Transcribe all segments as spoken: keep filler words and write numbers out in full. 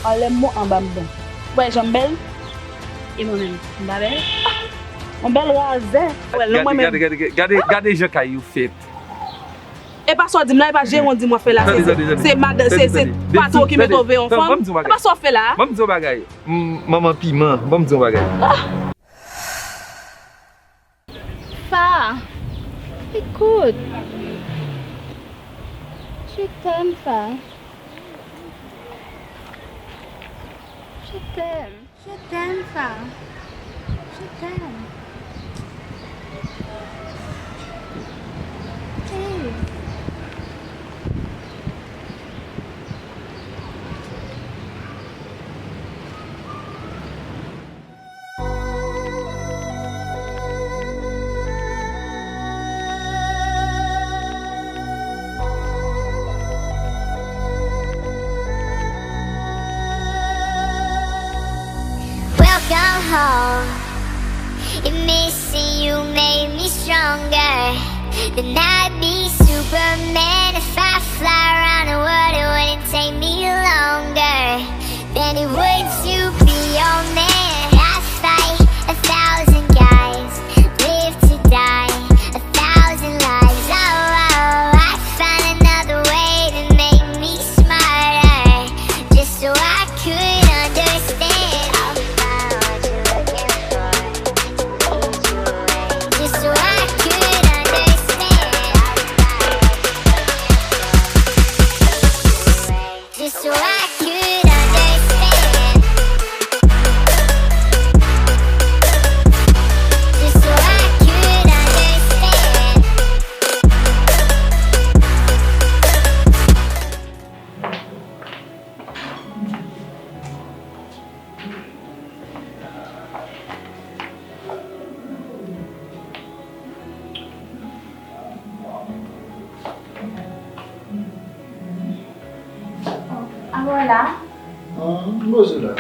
Anlè m bon, anba m bon. Ou wè jan m bèl? E mwen menm, m pa bèl? Yon bèl razè. Wè, non, mwen menm. Gade, gade, gade, gade, gade jan kay ou fèt. E pa sa w di m la, e pa jeran w di m w ap fè la, se, se, se madan, se, se patwon ki mete w veye yon fanm. E pa sa w fè la. Ban m di w bagay. M, manman piman, ban m di w bagay. Fa, écoute. Je t'aime, Fa. Je t'aime. Je t'aime, Fa. Je t'aime. Please. Welcome home. And missing you made me stronger. Then I'd be Superman. If I fly around the world, it wouldn't take me longer than it would to be your man. I fight a thousand guys, live to die a thousand lies. Oh, oh, I find another way to make me smarter, just so I could understand. Just so I could understand. Just so I could understand. Just so I could understand. Alò la? Ah, m poze la.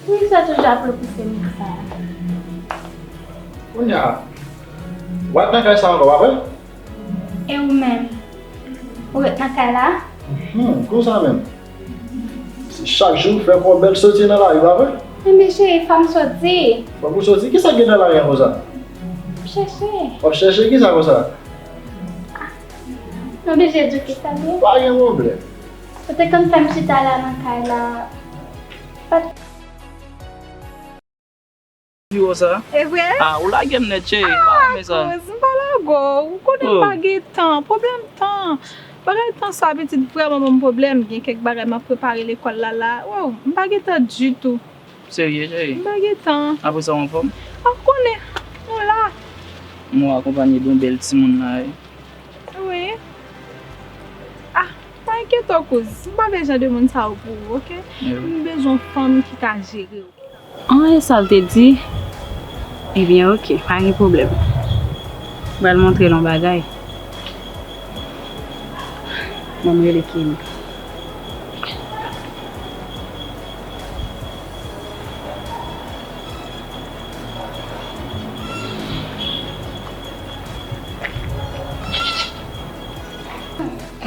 Poukisa toujou ap repouse m konsa? Kounye a, w ap nan kay sa ankò, pa vre? E ou menm? Ou ret nan kay la? Hmm, konsa menm. Se chak jou fè kò bèl soti nan lari, pa vre? Enben cheri, fò m soti. Fòk ou soti? Kisa k gen nan lari a konsa? M chèche. W ap chèche kisa konsa? M oblije di w kisa l ye. Pa gen pwoblèm. Ou te konn fè m chita la nan kay la. Pa t Di w sa? E vre? Ah, ou lage m nèt, cheri. M pa renmen sa. Ah, kouz, m pa lage w. Ou konnen m pa gen tan. Pwoblèm tan. Bagay tan sa, pitit, vrèman ban m pwoblèm. Gen kèk bagay m ap prepare lekòl la, la. Wow, m pa gen tan ditou. Serye, cheri? M pa gen tan. Apre sa, w anfòm? Ah, ou konnen. Nou la. M wè w akonpanye de yon bèl timoun la, wi. Wi. Ah, pa enkyete w, kouz. M pa vle jan de moun sa yo pou ou, oke? M bezwen yon fanm ki ka jere w. An, e sa l te di? Ebyen, oke, pa gen pwoblèm. M pral montre l yon bagay. Ban m rele Kenny.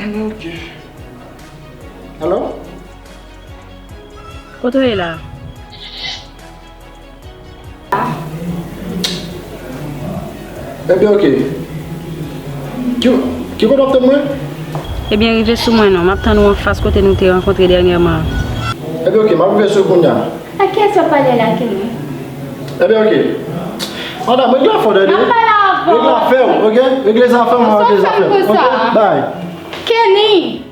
Oke. Alo? Kote w ye la? Ebyen, oke. Ki, ki kote w ap tann mwen? Ebyen, rive sou mwen non. M ap tann ou anfas kote nou te rankontre dènyèman an. Ebyen, oke, m ap rive sou ou kounye a. A kiyès w ap pale la, Kenny? Ebyen, oke. Madanm, regle afè w, tande? M ap pale avè w. Regle afè w, oke? Regle zafè w, mwen regle zafè m. Oke? Bye. Kenny!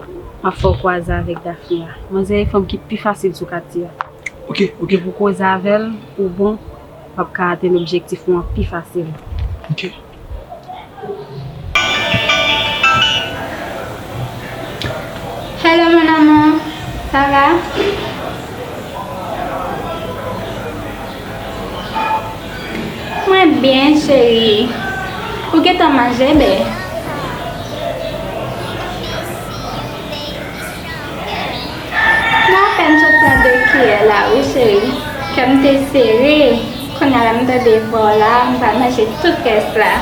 M ap fè w kwaze avèk Daphne a. Manzè e fanm ki pi fasil sou katye a. Ok, ok. Depi w koze avè l, ou bon, w ap ka atenn objektif ou an pi fasil. Ok. Hello, mon amour. Ça va? Mwen byen, cheri. Ou gentan manje, bè? Mwen apèn sot pran de kiyè la, wi, cheri. Kè m te sere. Kounye a la, m tande vwa w la, m pral manje tout rès la.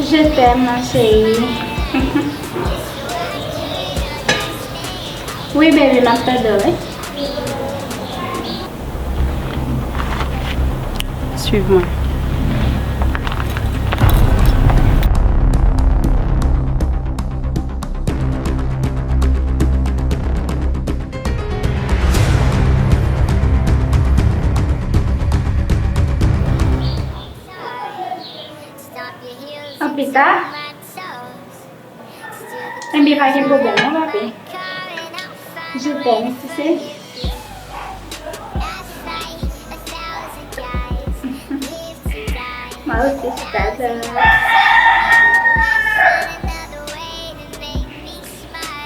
Je t'aime, ma chérie. Wi, baby, m ap tande w, wi. Swiv mwen. An pita. Enben, pa gen pwoblèm non, papi. Je t'aime, tu sais. Mwen osi, je t'adore.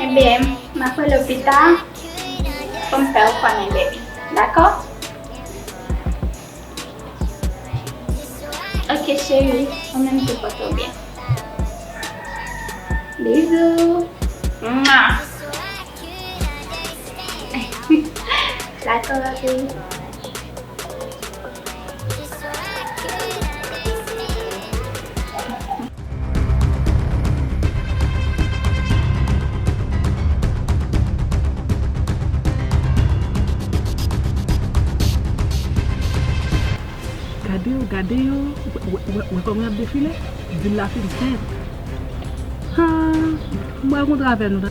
Enben, m ap rele w pita pou m fè w konnen, baby. Dakò? Ok, cheri, ou menm tou, pòte w byen. Bizou. Mwa. Dakò, papi. Gade yo, gade yo. Wè, wè, wè, wè kòman y ap defile? Vil la fin fèt. Ha, m pral kontre avè nou.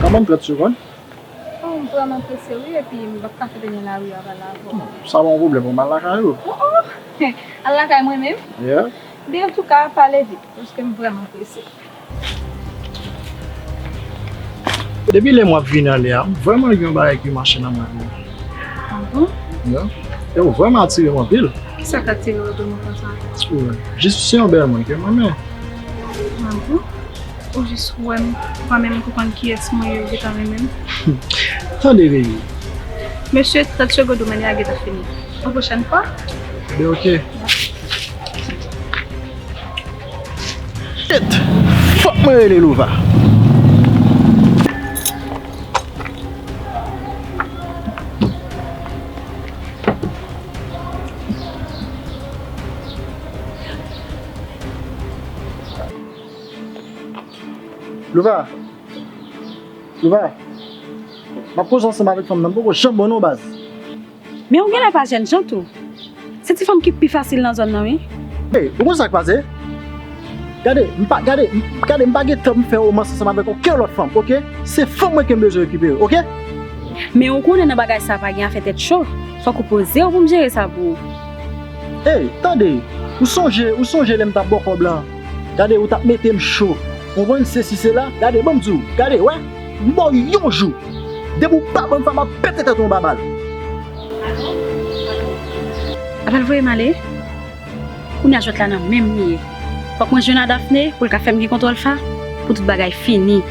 Ka ban m trant segonn. Oh, m vrèman prese wi, epi m p ap ka fè dènye lari a pale avè w. Sa pa yon pwoblèm, m al lakay ou. Oh, oh. Al lakay mwen menm? Yeah. Byen, antouka, pale vit, paske m vrèman prese. Depi lè m ap vin ale a, m vrèman gen yon bagay ki mache nan mwen wi. Ah bon? Yeah. E w vrèman atire m anpil. Kisa k atire w de mwen konsa? Wi. Jis se yon bèl moun ke m renmen. Ah bon? Ou jis wè m, pa menm konprann kiyès mwen ye, ou gentan renmen m. Tande, baby. Mesye, trant segonn ou mennen a gentan fini. Yon pwochèn fwa? Ben, ok. Shit! Fòk mwen rele Louva. Louva. Louva. M ap koze ansanm avèk fanm nan, m poko janm bon non, baz. Men ou genlè pa jènjan tou. Se ti fanm ki pi fasil nan zòn nan, wi. Ey, ou konn sa k pase? Gade, m pa, gade, m, gade, m pa gen tan pou m fè womans ansanm avèk okenn lòt fanm, oke? Se fanm mwen ke m bezwen rekipere, oke? Men ou konnen nan bagay sa pa gen afè tèt cho. Fòk ou poze w pou m jere sa pou ou. Ey, tande, ou sonje, ou sonje lè m t ap ba w kòb la? Gade, ou t ap mete m cho. Ou konprann sesi sela? Gade, ban m di w, gade, wè, m ba w yon jou. Depi w pa ban m sa, m ap pete tèt ou anba bal. Apral voye m ale. Kounye a jwèt la nan men m li ye. Fòk mwen jwenn a Daphné pou l ka fè m gen kontwòl sa, pou tout bagay fini.